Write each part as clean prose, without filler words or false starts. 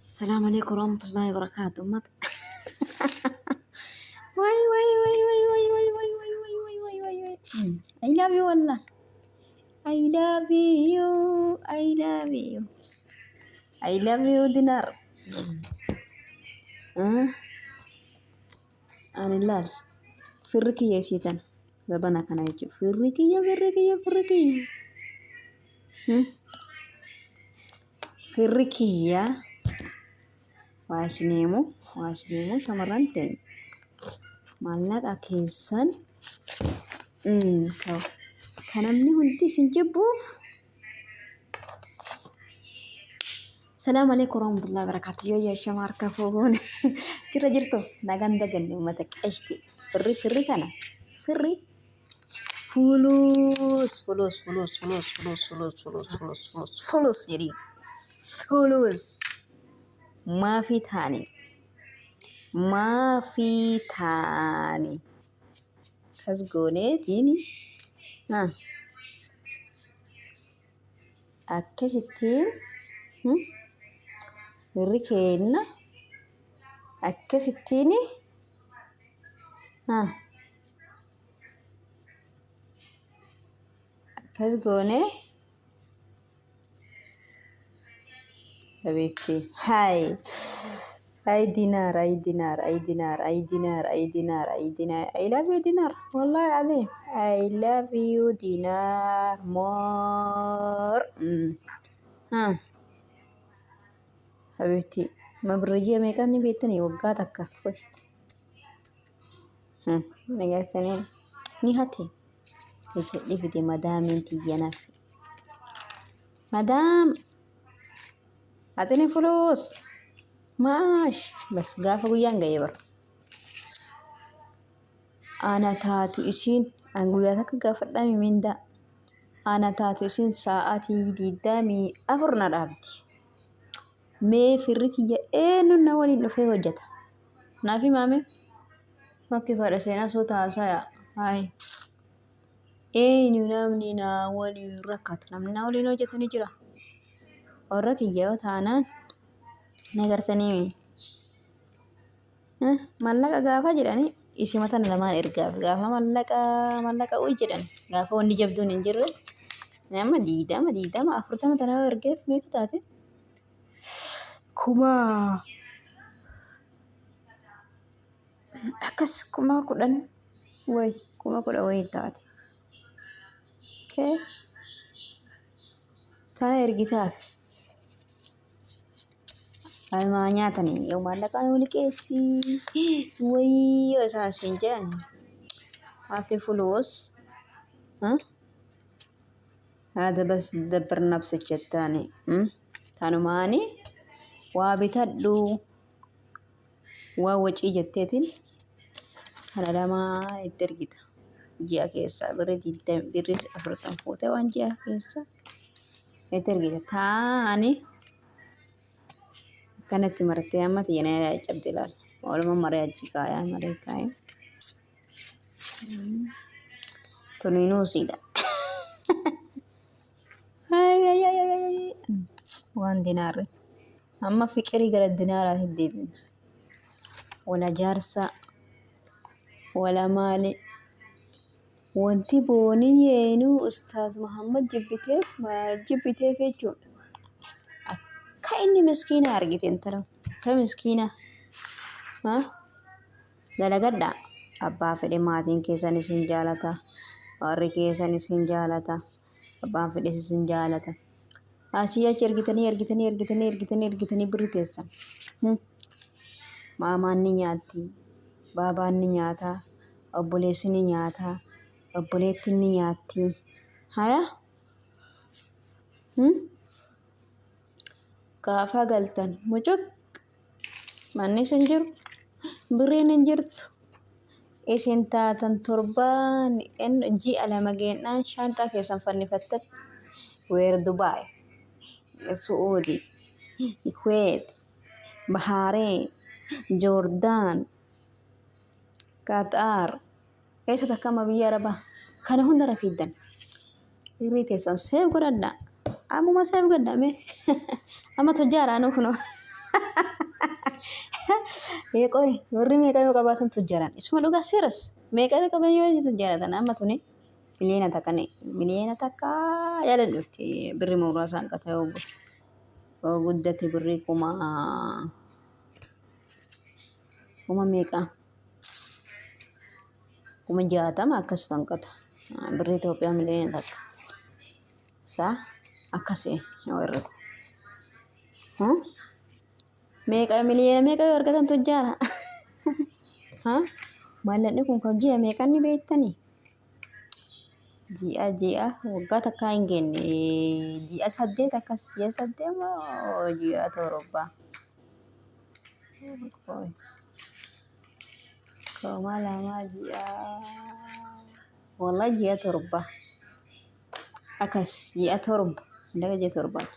Assalaamu alaikum warahmatullahi wabarakatuh. Uummata. Way way way way way way way way way way way way way. I love you wallah. I love you. I love you. I love you dinar. Ani laal firri kiyya isii tana zabana kana jechuudha. Firri kiyya firri kiyya firri kiyya. Firri kiyya waa isin himu waa isin himu shamarran teenya maallaqa keessan ka namni hundi isin jibbuuf. Salaamu alaikum warahmatullahi wabarakatuh. Yoo yaa shama harka fuune jira jirtu nagaan daganne uummata qeshti firri firri kana firri Fulus fulus fulus fulus fulus fulus fulus fulus fulus fulus jedhii fulus maafii taani maafii taani kas gooneetiin akkasittiin firri keenna akkasittiin akkas goone habiibti hay ay dinaar ay dinaar ay dinaar ay dinaar ay dinaar ay dinaar I love you dinaar wallahi cadiim I love you dinaar more. Habiibti ma birri ji'a meeqaan ni beektanii waggaa takka. Nageessanii ni hate hojjedhe fide madaamiin tiyya naaf. Madaam atini fuluus maash bas gaafa guyyaan ga'ee bara. Ana taatu isiin an guyyaa takka gaafadhaa mindaa. Ana taatu isiin sa'aatii 24 na dhaabdi. Mee firri kiyya eenyuun na waliin dhufee hojjeta? Naaf himaa mee? Makki fadha seenaa suuta haasaya. Hayi. Eenyu namni na waliin rakkatu? Namni na waliin hojjetu ni jira. Warra kiyya yoo taanaan na gartanii mallaqa gaafa jedhani isima tana lamaan ergaaf gaafa mallaqa mallaqa uy jedhan gaafa wanni jabduun hin jirre nama 20 20 40 tana yoo ergeef meeqa taate kuma akkas 10,000 way 10,000 way taate kee tana ergitaaf. Maa nyaatanii yoo maallaqaan wali qeessii wayii yoo isaan siin jedhan maafi fuluus haada bas dabbir nafsi jettaani tanumaani waa bitadhu waa wacii jetteetiin kana lamaan itti ergita ji'a keessaa birri 20 birri 40 fuutee waan ji'a keessaa itti ergita taani akkanatti martee amma tiyya na cabde ilaal waluma maree achi kaayaa maree kaayee tuniinuu siidha. Waan dinaarri amma fiqirii gara dinaaraatti deebina wala jaarsa wala maali. Wanti booniyyeenuu ustaaz Muhammad jibbiteef jibbiteef jechuudha. Akka inni miskiina argite intala akka miskiina dalagadhaa abbaa fedhe maatiin keessan isin jaalata warri keessan isin jaalata abbaan fedhes isin jaalata. Asii achi ergitanii ergitanii ergitanii ergitanii ergitanii birri teessan. Maamaan ni nyaatti baabaan ni nyaata. Obboleessi ni nyaata, obboleettiin ni nyaatti. Haya? Hmm? Gaafa galtan mucuq mannis hin jiru, birriin hin jirtu. Isin taatan torbaan ji'a 2 geennaan shaanxaa keessan fannifattan weer Dubaay, Su'uudii, Kuweet, Bahaareen, Joordaan, Qaxaar eessa takka amma biyya arabaa kana hundarra fiiddan birrii teessan seef godhadha ammuma seef godha mee amma tujjaara anuu kunoo Ee qoy warri meeqa yoo qabaatan tujjaran isuma dhugaa seeras meeqa yoo qaban yoo tujjaratan amma tuni miliyoona takka miliyoona takka yaada dhufti birri muraasa hanqata yoo guddate birrii kuma meeqa 60,000 akkas hanqata birrii Itoophiyaa miliyoona takka isaa akkasi yoo herregu. Meeqa miliyoona meeqa yoo argatan tujjaara? Maallaqni kun kan ji'a meeqanni beektanii? Ji'a ji'a waggaa takkaa hin geenne ji'a 8 akkas ji'a 8 moo ji'a 7. 2,000 ji'a wallahi ji'a 7 akkas ji'a 7 mallaqa ji'a torbaatu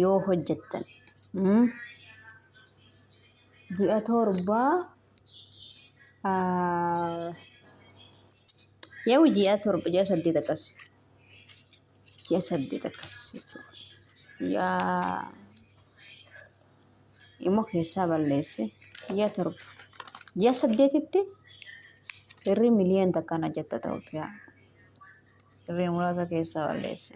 yoo hojjettan ji'a 7 yoo ji'a 7 ji'a 8 akkas ji'a 8 akkas jechuudha. Ji'a immoo keessaa balleesse ji'a 7 ji'a 8tti birrii miliyoona takkaan hojjetta Itoophiyaa. Birrii muraasa keessaa balleesse.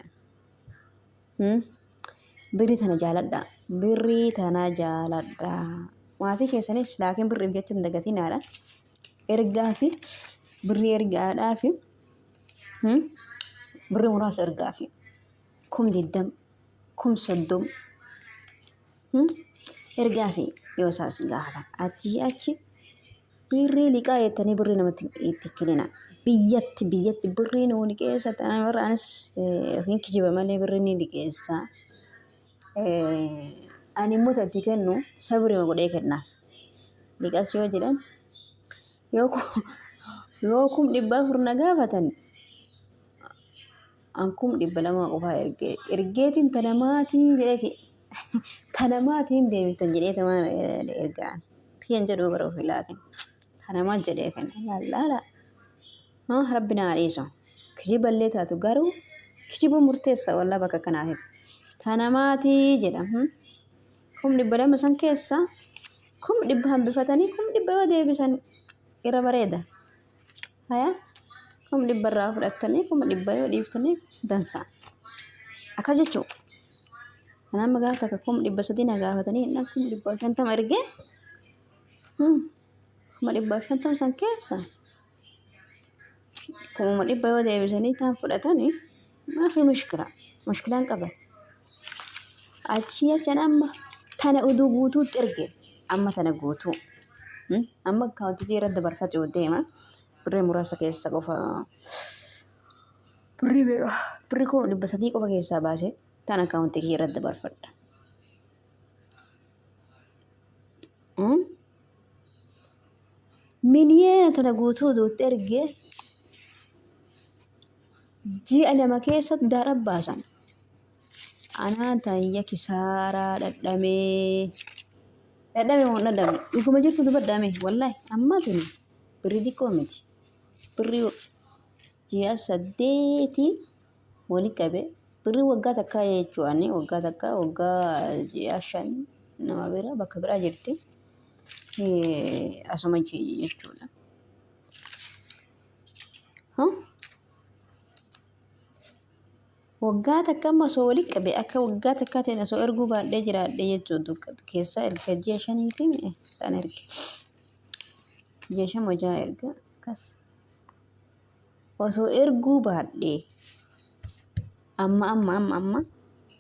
Birrii tana jaaladhaa. Birrii tana jaaladhaa. Maatii keessanis laakiin birriif jecha hin dagatinaadha. Ergaa fi birrii ergaadhaa fi birrii muraasa ergaa fi 20,000 30,000 ergaa fi yoo isaas gaafatan achii achi Birrii liqaa jettanii birrii namatti itti kennina. Biyyatti biyyatti birrii nuu liqeessa ta'an warra anis ofiin kijiba malee birrii ni liqeessa. Ani immoo itti kennu sabrima godhee kennaaf. Liqas yoo jedhan yoo 400,000 na gaafatan an 200,000 qofaa ergee ergeetiin tanamaatii jedhee tanamaatiin deebiftan jedhee tamaa ergaan. Tiyyan jedhuu bara ofii laakin tanamaa jedhee kenna laala. Rabbi naa dhiisu. Kijiballee taatu garuu kijibuu murteessa wallaa bakka kanaatitti. Tanamaatii jedha. 200,000 san keessa 100,000 hambifatanii 100,000 yoo deebisan irra bareeda. Haya 100,000 irraa fudhattanii 100,000 yoo dhiiftaniif dansa. Akkas jechuun. Ani amma gaafa takka 300,000 na gaafatanii innaan 150,000 ergee 150,000 san keessa 100,000 yoo deebisanii taan fudhatanii maafi mushkila mushkilaan qaban. Achii achan amma tana uduu guutuutti erge amma tana guutuu amma akkaawuntii irra dabarfachuu deema birrii muraasa keessa qofa birrii meeqa birrii 300,000 qofa keessaa baasee tan akkaawuntii kiyya irra dabarfadha. Miliyoona tana guutuu uduutti ergee ji'a 2 keessatti daara baasan. Anaa tayya kisaaraa dhadhamee. Dhadhame moo hin dhadhamne? Dhuguma jirtu dubbadhaame wallaahi ammaa tuni birrii xiqqoo miti. Birrii ji'a 8 wali qabe birrii waggaa takkaa jechuu ani waggaa takka waggaa ji'a 5 nama bira bakka biraa jirti. Asuma jechuudha. Waggaa takka amma osoo wali qabe akka waggaa takkaa ta'een osoo erguu baadhee jiraadhe jechuudha. Keessaa erga ji'a shaniitiin tan erge. Ji'a 5 moo 6 erga akkas. Osoo erguu baadhee amma amma amma amma 1.5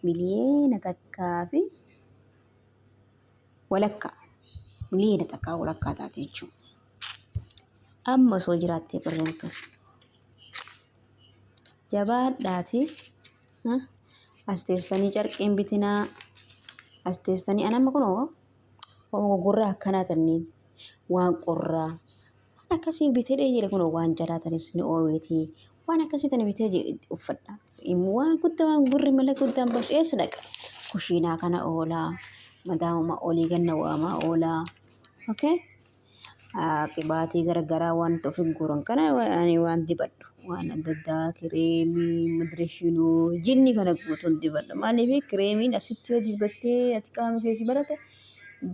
miliyoona 1.5 miliyoona taate jechuudha. Amma osoo jiraattee birriin tun. Jabaadhaati as teessanii carqiin bitinaa as teessanii an amma kunoo waan gogorraa akkanaa tanniin waan qorraa waan akkasii bitee jedhe kunoo waan jalaa tanis ni ooweeti waan akkasii tana bitee uffadha waan guddaa waan birri malee guddaan baasu eessa dhaqa kushiinaa kana oolaa madaamuma olii ganna waamaa oolaa okay qibaatii garagaraa wanta ofi guuran kana ani waan dibadhu. Waan adda addaa kireemii, madireshinoo, jinni kana guutuun dibadha. Maaliif kireemiin asitti yoo dibattee ati qaama kee si barate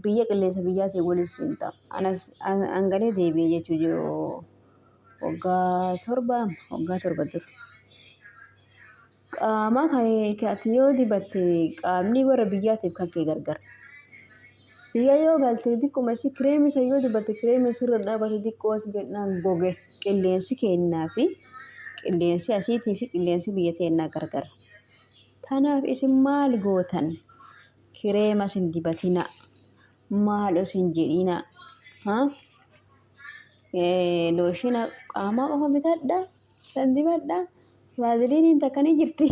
biyya qilleensa biyyaatiin waliin seenta. Anas angalee deebi'ee jechuun waggaa 7 amma waggaa 7 dura. Qaama kee ati yoo dibatte qaamni warra biyyaatiif kan kee gargar. Biyya yoo galte xiqquma ishii kireemii san yoo dibatte kireemii sirra dhaabatu xiqqoo asii jennaan goge. Qilleensi keennaa fi qilleensi asiitii fi qilleensi biyya teennaa gargar. Tanaaf isin maal gootan? Kireema isin dibatina. Maal isin jedhina? Ha? Looshina qaamaa qofa bitadha. San dibadha. Vaaziliiniin takka ni jirti.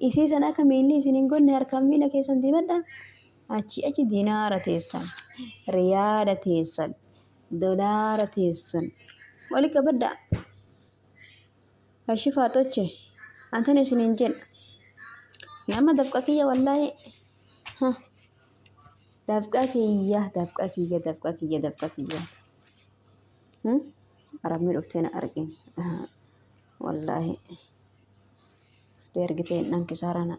Isii san akka miilli isin hin gonne harkaan miila keessan dibadha. Achi achi dinaara teessan, riyaada teessan, dolaara teessan. Wali qabadha. Ashi faaxoche. Antan isin hin jedha. Nama dafqa kiyya wallaahi. Ha. Dafqa kiyya, dafqa kiyya, dafqa kiyya, dafqa kiyya. Arabni dhuftee na argin. Wallaahi. Dhuftee argitee nan kisaaraa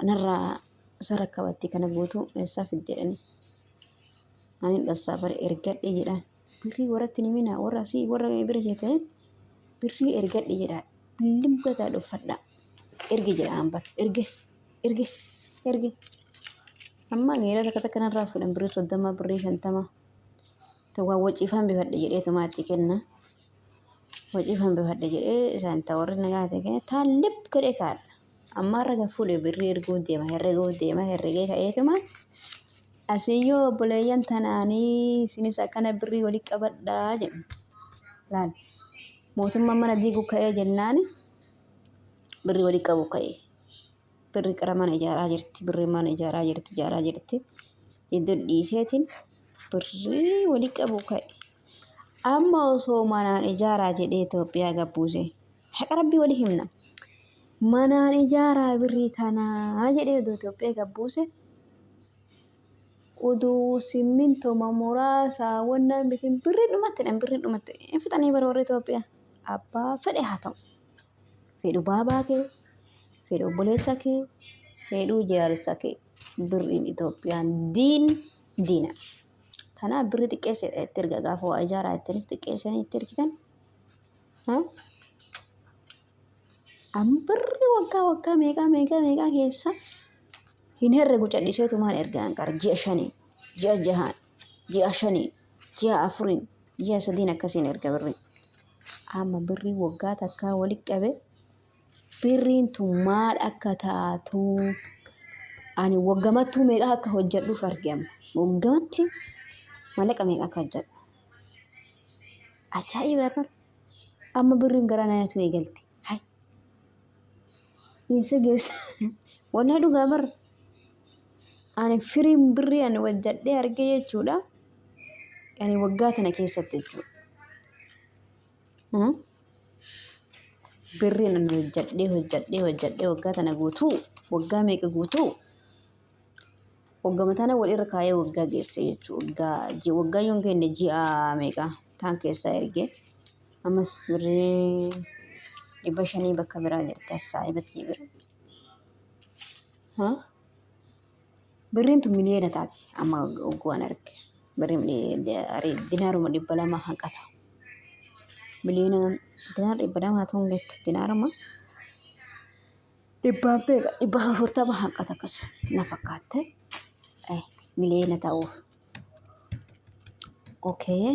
narraa isa rakkabatti kana guutuu eessaa fidde jedhanii. Ani dhossaa bara ergadhe jedhaan. Birrii warratti ni minaa warra asii warra bira jettanitti birrii ergadhe jedhaa. Limgataa dhoffadhaa. Erge jedhaan bara erge erge erge. Amma yeroo takka takka narraa fuudhan birrii 30 birrii 50. Waan waciifaan bifadhe jedheetumaa itti kenna. Waciifaan bifadhe jedhee isaan ta warri nagaa ta'e kenna taallib godhee kaadha. Amma har'a kan fuudhe birrii erguu deema herreguu deema herregee ka'eetuma asiyyoo obboleeyyan tanaanii isinis akkana birrii walii qabadhaa jedhu. Laal mootummaan mana diiguu ka'ee jennaan birrii walii qabu ka'e. Birri qara mana ijaaraa jirti birri mana ijaaraa jirti ijaaraa jirti iddoo dhiiseetiin birrii walii qabu ka'e. Amma osoo manaan ijaaraa jedhee Itoophiyaa gabbuuse haqa rabbii walii himna. Manaan ijaaraa birrii tanaa jedhee oduu Itoophiyaa gabbuuse oduu simmintoma muraasa wannaan bitin birriin dhumatti dha birriin dhumatti hin fixanii bara warri Itoophiyaa abbaa fedhe haa ta'u. Fedhu baabaa kee fedhu obboleessa kee fedhu jaarsa kee birriin Itoophiyaan diin diina. Kanaaf birri xiqqeesse itti erga gaafa waa ijaaraa jettanis xiqqeessanii itti ergitan. Amma birri waggaa waggaa meeqaa meeqaa meeqaa keessa hin herregu calliseetumaan ergaan qara ji'a shaniin ji'a jahaan ji'a shaniin ji'a afuriin ji'a sadiin akkasiin erga birri. Amma birrii waggaa takkaa walitti qabe birriin tun maal akka taatu ani waggamattuu meeqa akka hojjedhuuf arge amma waggamatti mallaqa meeqa akka hojjedhu ajaa'iba bar amma birriin garaa na nyaatu eegalte hay eessa geessa wallahi dhugaa bar ani firiin birrii ani hojjedhee arge jechuudha ani waggaa tana keessatti jechuudha. Birriin ani hojjadhee hojjadhee hojjadhee waggaa tana guutuu waggaa meeqa guutuu waggama tana wal irra kaayee waggaa geesse jechuudha. Waggaa waggaa yoon kenne ji'a meeqa taan keessaa erge ammas birrii 500 bakka biraa jirti as saahiba tiyya bira. Birriin tun miliyoona taati amma ogguwaan arge. Birriin dinaaruma 200 hanqata. Miliyoona dinaara 200 haa ta'u hin gettu dinaaruma dhibbaa meeqa 140 hanqata akkas na fakkaatte miliyoona ta'uuf. Okay.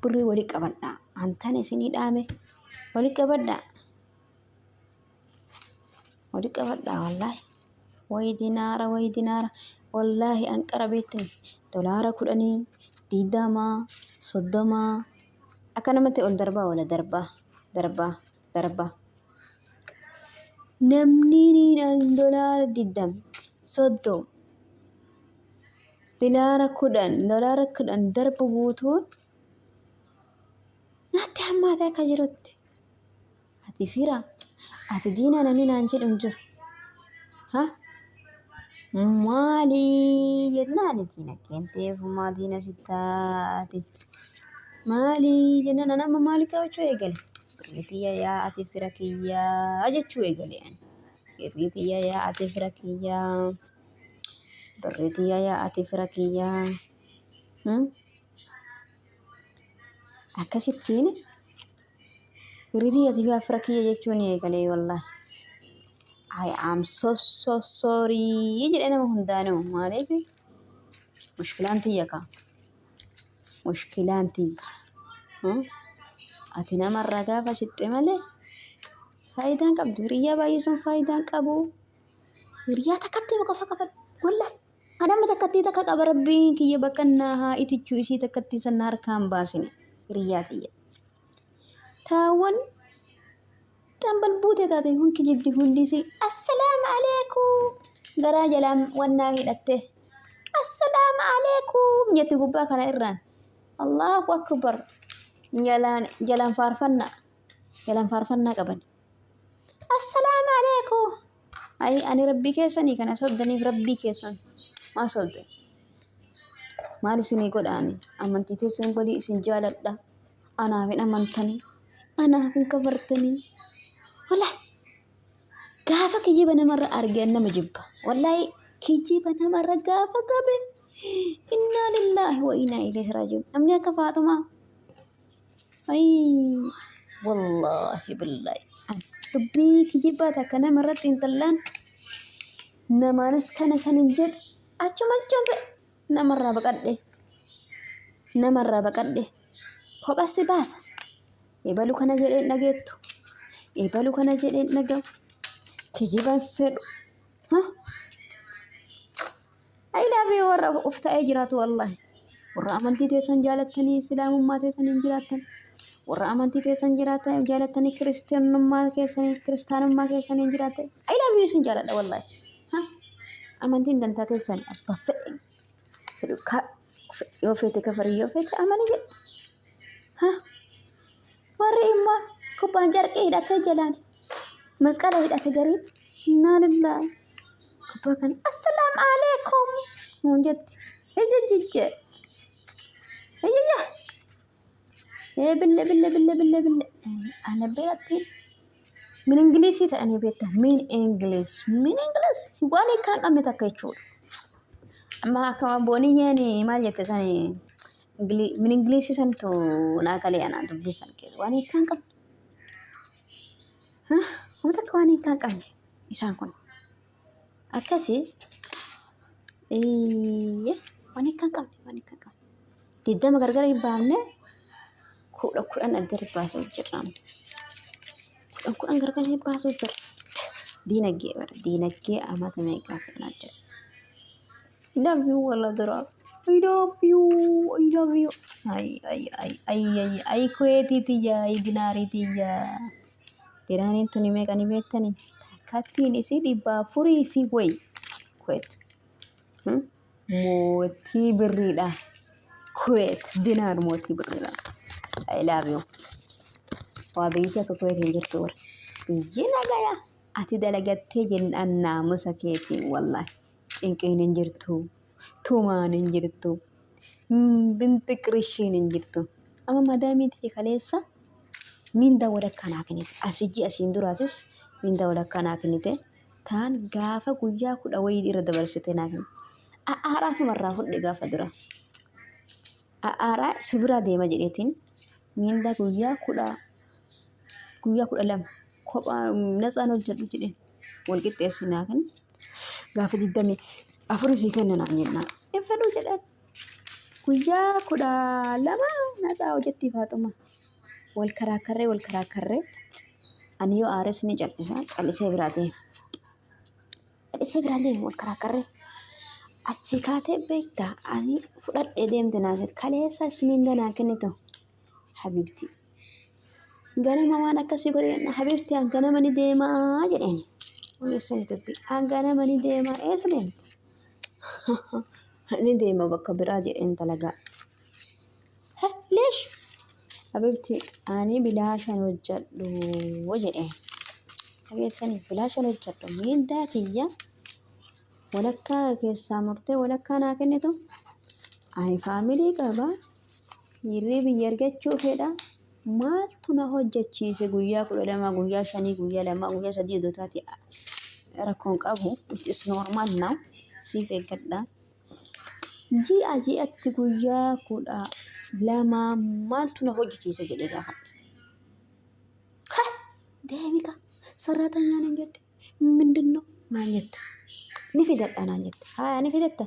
Birrii walii qabadhaa. Antaan isinii dhaame walii qabadhaa. Wali qabadhaa wallaahi. Wayi dinaara wayi dinaara wallaahi anqara beektan dolaara 10 20 30 akka namatti ol darbaa wala darbaa darbaa darbaa. Namni dolaara 20 30 dinaara 10 dolaara 10 darbu guutuun natti hammaate akka jirutti. Ati fira, ati diina namni naan jedhu hin jiru. Ha? Maali jennaan diina keenteefumaa diina si taate. Maali jennaan ani amma maali qabachuu eegale? Birrii tiyya yaa ati fira kiyyaa jechuu eegale ani. Birrii tiyya yaa ati fira kiyyaa. Birrii tiyya yaa ati fira kiyyaa. Akkasittiin birrii tiyya ati fira kiyya jechuun eegale wallahi. I am so so sorry jedhee nama hundaanuu maaliif mushkilaan tiyya kaa. Mushkilaan tiyya. Ati namarraa gaafa sixxe malee faayidaan qabdu. Hiriyyaa baay'isuun faayidaan qabu. Hiriyaa takkatti qofa qabadhu. Wallahi. Ani amma takkattii takka qaba rabbiin kiyya bakka naa haa itichuu isii takkattii san na harkaan baasine. Hiriyaa tiyya. Taawwan xambal buutee taate hun kijibdi hundisii assalaamu aleekum garaa jalaan wannaa hidhattee assalaamu aleekum jetti gubbaa kana irraan Allahu akbar jalaan jalaan faarfannaa jalaan faarfannaa qaban assalaamu aleekum ay ani rabbii keessanii kana sobdaniif rabbii keessan maa sobdan maal isinii godhaani amantii teessan godhii isin jaaladha Anaaf hin amantanii. Anaaf hin kafartanii. Wallahi gaafa kijiba namarra argeen nama jibba. Wallahi kijiba namarra gaafa qabe. Innaa lillaahi wa innaa ilayhi raaji'uun. Namni akka Faaxumaa. Ayii wallaahi billaahi. Dubbii kijibaa takka namarratti intallaan namaanis kana san hin jedhu achuma achuma namarraa baqadhe. Namarraa baqadhe. Kopha si baasa. Ebalu kana jedhee hin dhageettu. Ebalu kana jedhee hin dhaga'u. Kijiba hin fedhu. Ha? I love you warra of ta'ee jiraatu wallahi. Warra amantii teessan jaalattanii islaamummaa teessan hin jiraattan. Warra amantii teessan jiraatan jaalattanii kiristaanummaa keessan kiristaanummaa keessan hin jiraattan. I love you isin jaaladha wallahi. Ha? Amantiin dantaa teessan abbaa fedhe fedhu ka yoo feete kafarii yoo feete amani jedhe. Ha? Warri immoo kubbaan carqii hidhatee jalaan masqala hidhate gariin innaa lillaahi kubbaa kana assalaam aleekum nuun jetti. Ija jijje. Ija ee bille bille bille bille bille ana biratti min ingiliisii ta'anii beekta min ingiliis min ingiliis waan hiikaa hin qabne takka jechuudha. Amma akka booniyyeen maal jette sani min ingiliisii santu naa galee anaan dubbii san keessa waan hiikaa hin qabne. Waan takka waan hiikaa hin qabne isaan kun akkasii waan hiikaa hin qabne waan hiikaa hin qabne. Digdama gargar hin baafne kudha kudhan adda baasuu jirra. Kudhan kudhan gargar hin baasuu jirra. Diinagdee bara diinagdee amata meeqaa ta'an jira. I love you walla dura. I love you. I love you. Ay ay ay ay ay ay kuweetii tiyya ay dinaarii tiyya. Dinaariin tuni meeqa ni beektani? Takkattiin isii 400 fi wayi kuweet. Mootii birriidha. Kuweet dinaar mootii birriidha. I love you. Waa biyyi akka Kuweet hin jirtu bara. Biyyi nagaya. Ati dalagattee jennaan naamusa keetiin wallaahi. Cinqiin hin jirtu. Tumaan hin jirtu. Binti qirishiin hin jirtu. Amma madaamii tiyya kaleessa mindaa walakkaa naa kennite. Asii ji'a asiin duraatis mindaa walakkaa naa kennite. Taan gaafa guyyaa kudha wayii irra dabarsite naa kennite. A'aaraa tumarraa fudhe gaafa dura. A'aaraa si biraa deema jedheetiin mindaa guyyaa kudha guyyaa 12 kophaa natsaan hojjedhu jedheen wal qixxeessi naa kenna. Gaafa 24 sii kenna naan jennaan. Hin fedhuu jedheen. Guyyaa 12 natsaa hojjetti Faaxuma. Wal karaakkarree wal karaakkarree ani yoo aares ni cal'isa cal'isee biraa deema. Cal'isee biraa deema wal karaakkarree. Achi kaatee beektaa ani fudhadhee deemte naa jette kaleessa ismiin naa kennitu habibti. Ganama waan akkasii godhe habibti an ganama ni deemaa jedheen. Eessa ni dubbi an ganama ni deemaa eessa deemte? Ni deema bakka biraa jedheen dalagaa. Leesh habibti ani bilaashan hojjedhu jedheen. Dhageessanii bilaashan hojjedhu miindaa kiyya walakkaa keessaa murtee walakkaa naa kennitu ani faamilii qaba. Dhiirri biyya argachuu fedha. Maaltu na hojjechiise guyyaa 12, guyyaa shanii, guyyaa 2, guyyaa 3 odoo taate rakkoon qabu. It is normal now. Siif eeggadha. Ji'a ji'atti guyyaa 12 maaltu na hojjechiise jedhee gaafadhe. Ha! Deemika sarraatanyaan hin jette. Mindinno naan jette. Ni fidadha naan jette. Haaya ni fidatta.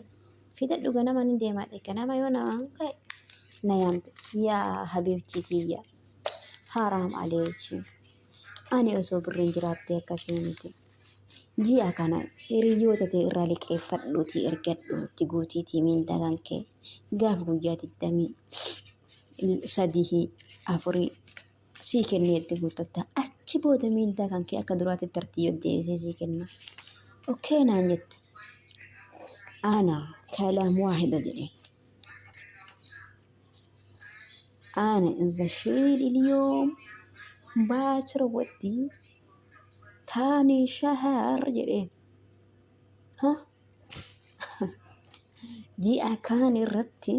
Fidadhu ganama ni deemaa ta'e ganama yoo naan ka'e na yaamte. Yaa habiibtii tiyya haraam aleechi. Ani osoo birriin jiraattee akkasii miti. Ji'a kana hiriyoota tee irraa liqeeffadhuutii ergadhu itti guutiitii miindaa kan kee gaaf guyyaa 23 afurii sii kennee itti guuttatta. Achi booda miindaa kan kee akka duraatti tartiiba deebisee sii kenna. Okkee naan jette. Ana kalaam waahida jedheen. Ana inza shiil iliyoom baachira waddii taanii shahaar jedheen. Ha? Ji'a kaan irratti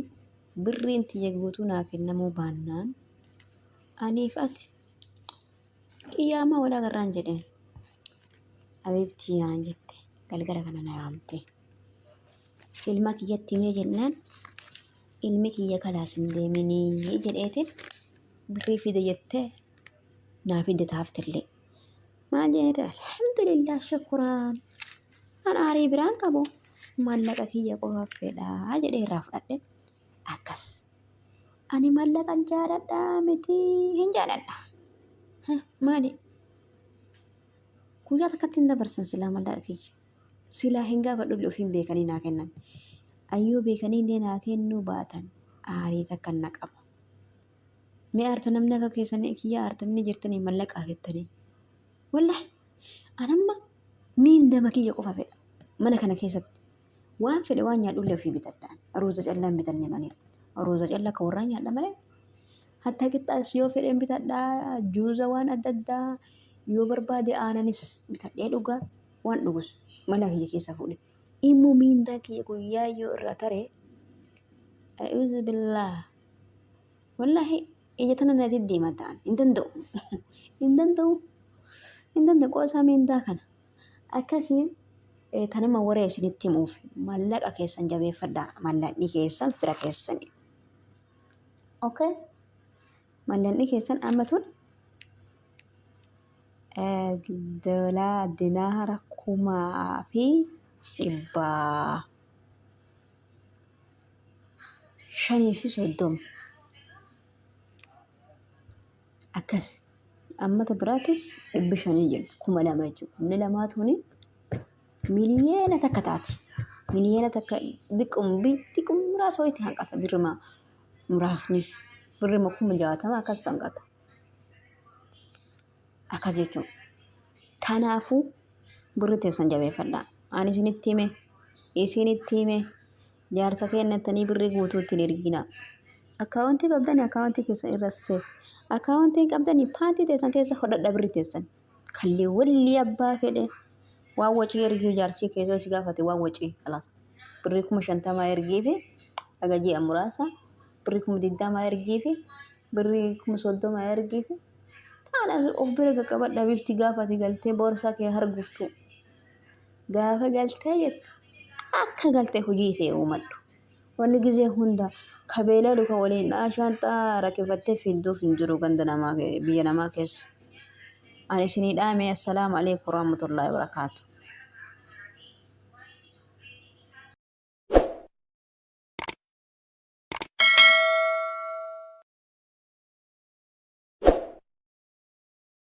birriin tiyya guutuu naa kennamuu baannaan aniif ati qiyyaamaa wal agarraan jedheen. Habiibtii naan jette galgala kana na yaamte. Ilma kiyyatti himee jennaan ilmi kiyya kalaas hin deeminii jedheetiin birrii fide jettee naa fide taaftillee. Maal jedhee alhamdulillah shukuraan an aarii biraan qabu maallaqa kiyya qofaaf fedhaa jedhee irraa fudhadhe akkas. Ani maallaqan jaaladha miti hin jaaladha. Maali? Guyyaa takkatti hin dabarsan silaa maallaqa kiyya. Silaa hin gaafadhu ofiin beekanii naa kennan. Ayyoo beekanii illee naa kennuu baatan aarii takka na qaba. Mee aarta namni akka keessanii kiyya aartanii jirtanii mallaqaaf jettanii. Wallahi anamma miindama kiyya qofa fedha. Mana kana keessatti waan fedhe waan nyaadhullee ofii bitadhaan. Ruuza callaa hin bitanne malee. Ruuza callaa akka warraa nyaadha malee. Hatta qixxaas yoo fedhen bitadha. Juuza waan adda addaa yoo barbaade aananis bitadhee dhuga. Waan dhugus mana kiyya keessa fuudhe. Immoo miindaa kiyya guyyaa yoo irraa tare a'uuzu billaah. Wallaahi ija tana na diddiima ta'an hin danda'u. Hin danda'u. Hin danda'u qoosaa miindaa kana. Akkasii tanuma waree isinitti himuuf mallaqa keessan jabeeffadhaa. Mallaqni keessan fira keessani. Okay? Mallaqni keessan amma tun doolaa dinaara 5,530 akkas ammata biraatis 500 jirti 2000 jechuudha. 2000 tuni 1,000,000 taati. 1,000,000 diqqum diqqum muraasa wayitti hanqata birrima muraasni birrima 60,000 akkas hanqata. Akkas jechuudha. Kanaafuu birri teessan jabeeffadhaa. Ani isinitti hime isinitti hime jaarsa kennattanii birrii guutuu ittiin erginaa. Akkaawwantii qabdanii akkaawwantii keessan irra seef. Akkaawwantii hin qabdanii paantii teessan keessa hodhadha birrii teessan. Kalli walli abbaa fedhe waan wacii ergii jaarsii keessoo si gaafate waan wacii kalaas. Birrii 50,000 ergii fi dhaga ji'a muraasa birrii 20,000 ergii fi birrii 30,000 ergii fi taana of bira qaqqabadha bifti gaafa ati galtee boorsaa kee harguftu. Gaafa galtee jettu akka galtee hojii ishee uumadhu. Wanni gizee hunda kabeelaa luka waliin dhaa shaanxaa rakkifattee fidduuf hin jiru ganda namaa biyya namaa keessa. Ani isinii dhaame assalaamu alaikum warahmatullahi wabarakaatu.